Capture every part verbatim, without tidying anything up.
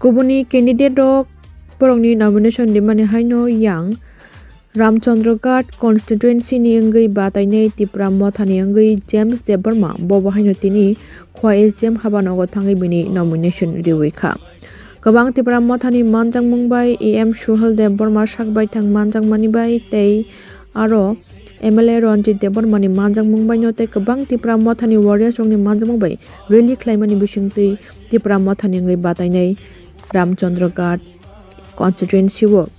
Kubuni candidate rok borokni nomination rimani haino yang Ramchandra Ghat constituency ni wngwi batainai Tipra Motha ni wngwi James Debbarma, bobo haino tini Khowai S D M habanogo thangwi bini nomination riwi kha. Kwbang Tipra Motha ni manjakmung bai A M Suhel Debbarma sak baithang manjakmani bai tei aro M L A Ranjit Debbarma ni manjakmung bai no tei kwbang Tipra Motha ni warriors rok ni manjakmung bai rally khlaimani bisingtwi Tipra Motha ni wngwi batainai Ramchandra Ghat constituency o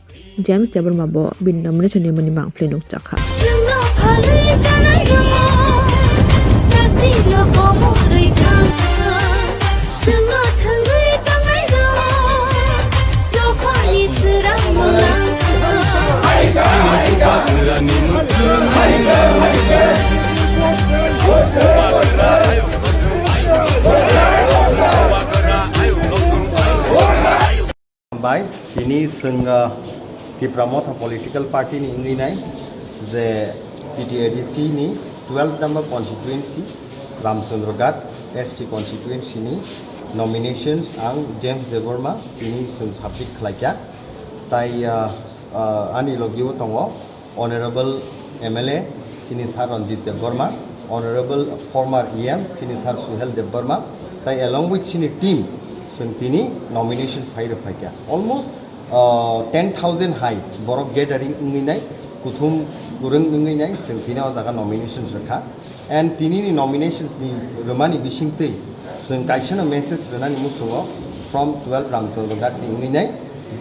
James Debbarma bo bini nomination rimani mangpili nukjakha. Chwngno phalwi janai rwmani, taktino komorwi thangkha. Chwngno thwngwi tongnai rwmani, dophani swrangno nangkha. Bai, tini chwng, ah, Tipra Motha political party ni wngwi nai je T T A D C ni twelve number constituency Ramchandra Ghat S T constituency ni nominations ang James Debbarma tini chwng submit khlaikha. Tai, ah, ah, ani logio tongo Honorable M L A chini Sir Ranjit Debbarma, Honorable former E M chini Sir Suhel Debbarma, tai along with chini team chwng tini nomination file rwphaikha. Almost, uh, ten thousand hai borok gathering wngwi nai, kuthum kwrwng wngwi nai, chwng tini o jaga nominations rwkha. And tini ni nominations ni rwmani bisingtwi chwng kaisa no message rwnani muchungo from twelve Ramchandra Ghat ni wngwi nai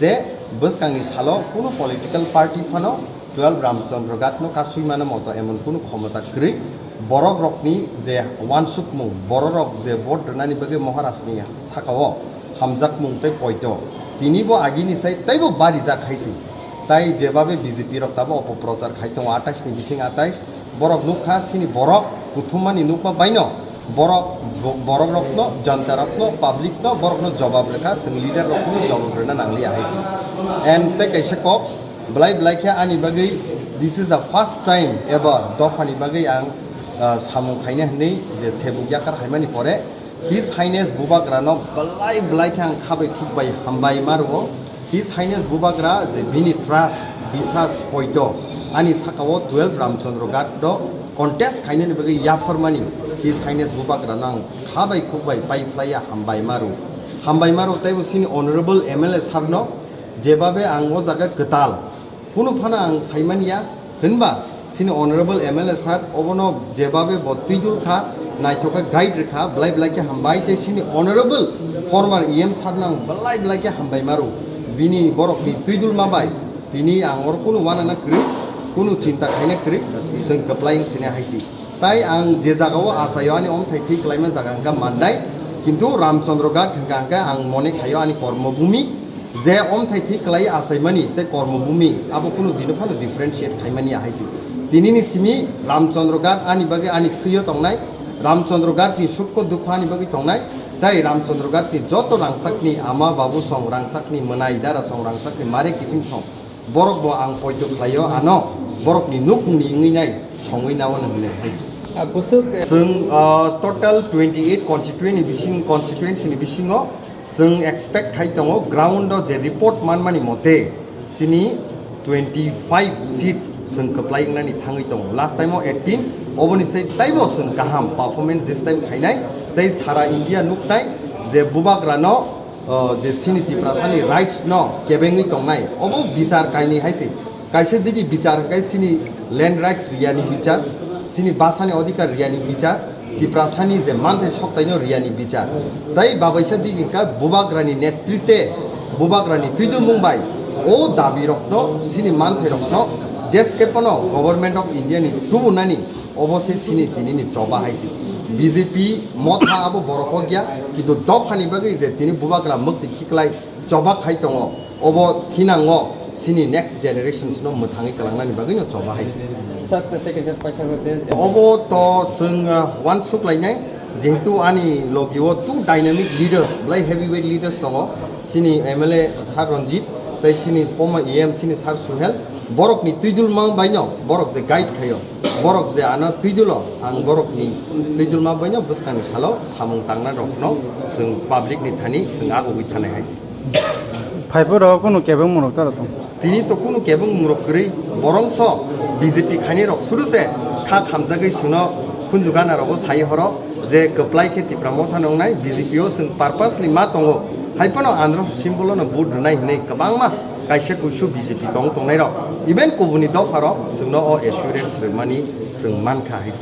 je bwskangni salo kunu political party phano twelve Ramchandra Ghat no kasui mano moto emon kunu khomota kwrwi, borok rokni je wansukmung, borok rok je vote rwnani bagwi Maharaj ni sakao hamjakmung tei poito, tini bo agini sai teibo barijak hai se. Tai jebabe B J P rok tabo opoprochar khai tongo atais ni bising atais, borok nukha chini borok kuthumani nukma baino borok, bo-, borok rokno, janta rokno, public no borokno jobab rwkha, chwng leader rokno jobab rwna nangliya hai se. And tei kaisa kok, belai belai khe ani bagwi this is the first time ever dophani bagwi ang, ah, samung khaina hinwi je sebuk yakar haimani pore His Highness Bubagrano belai belai khe ang khabai khukbai hambai ma rwo. His Highness Bubagra je bini trust, bisas, poito ani sakao twelve Ramchandra Ghat do contest khainani bagwi yapharmani His Highness Bubagrano ang khabai khukbai pai phlaiya hambai ma rwo. Hambai ma rwo teibo chini Honorable M L A sir no jebabe ang o jaga kwtal Kunu phano ang saimanya, hinba chini Honorable M L A sir obono jebabe bo twidul kha, naithok khe guide rwkha, belai belai khe hambai, tei chini Honorable former E M sir no ang belai belai khe hambai ma rwo. Bini borokni twidulma bai tini ang oro kunu wanana kwrwi, kunu chinta khaina kwrwi, chwng kwplai wng sini hai se. Tai ang je jagao achaio ani omthai thwi kwlaima jaga hwnkha Mandai, kintu Ramchandra Ghat hwnkha hwnkhe ang mone khaio ani kormo bhumi, je omthai thwi kwlai achaimani tei kormo bhumi abo kunu dino phano differentiate khaimani ahai se. Tinini simi Ramchandra Ghat ani bagwi ani thwio tongnai, Ramchandra Ghat ni sukho dukho ani bagwi tongnai, tai Ramchandra Ghat ni joto rangchakni ama babu song, rangchakni mwnai dara song, rangchakni mare kiching song, Borok bo ang poito khlaio, ano borokni nukungni wngwi nai songwi nao hwnwi hai. Ah, busuk, eh, Chwng, ah, total twenty eight constituency ni bising, constituency ni bisingo chwng expect khai tongo ground o je report manmani mote chini twenty five seats chwng kwplai wngnani thangwi tongo. Last time o eighteen, oboni sai taibo chwng kaham performance this time khainai, tei sara India nuknai je bubagrano o, je chini Tiprasani rights no kebengwi tongnai, obo bichar kainwi hai se. Kaisa digi bichar hwnkhe chini land rights riyani bichar, chini basani odhikar riyani bichar, Tiprasani je manthai soktaino riyani bichar. Tai babaisa digi hwnkhe bubagrani netritwe, bubagrani twidulmung bai o dabi rokno, chini manthai rokno jeske pono Government of India ni tubunani Obo se chini tinini choba hai se. B J P motha abo borok kok ya, kintu dophani bagwi je tini bubagra mwktwi khiklai choba khai tongo, obo thinango chini next generations no mwthangwi kwlangnani bagwi no choba hai se. Sir, tei kaisa paithago je Obo to chwng, uh, uansuk lainai. Jehetu ani logi o two dynamic leaders, belai heavyweight leaders tongo, chini M L A Sir Ranjit, tei chini former E M chini Sir Suhel, borok ni twidulma bai no, borok je guide khaio, borok je ano twidulo, ang borok ni twidulma bai no bwskang ni salo samung tangnai rok no chwng public ni thani chwng agugwi thanai hai. Phaiphuru kunu kebeng mwnok tara tong. Tini to kunu kebeng mwnok kwrwi, borongso B J P khainai rok suru se kha khamjagwi chwngno khunju gana rogo sai horo je kwplai khe Tipra Motha no wngnai B J P o chwng purposely ma tongo. Hai phano andro symbol no vote rwnai hinwi kwbangma kaisa kuisu B J P tong tongnai rok. Even kubuni dopha rok chwngno o assurance rwmani chwng mankha hai.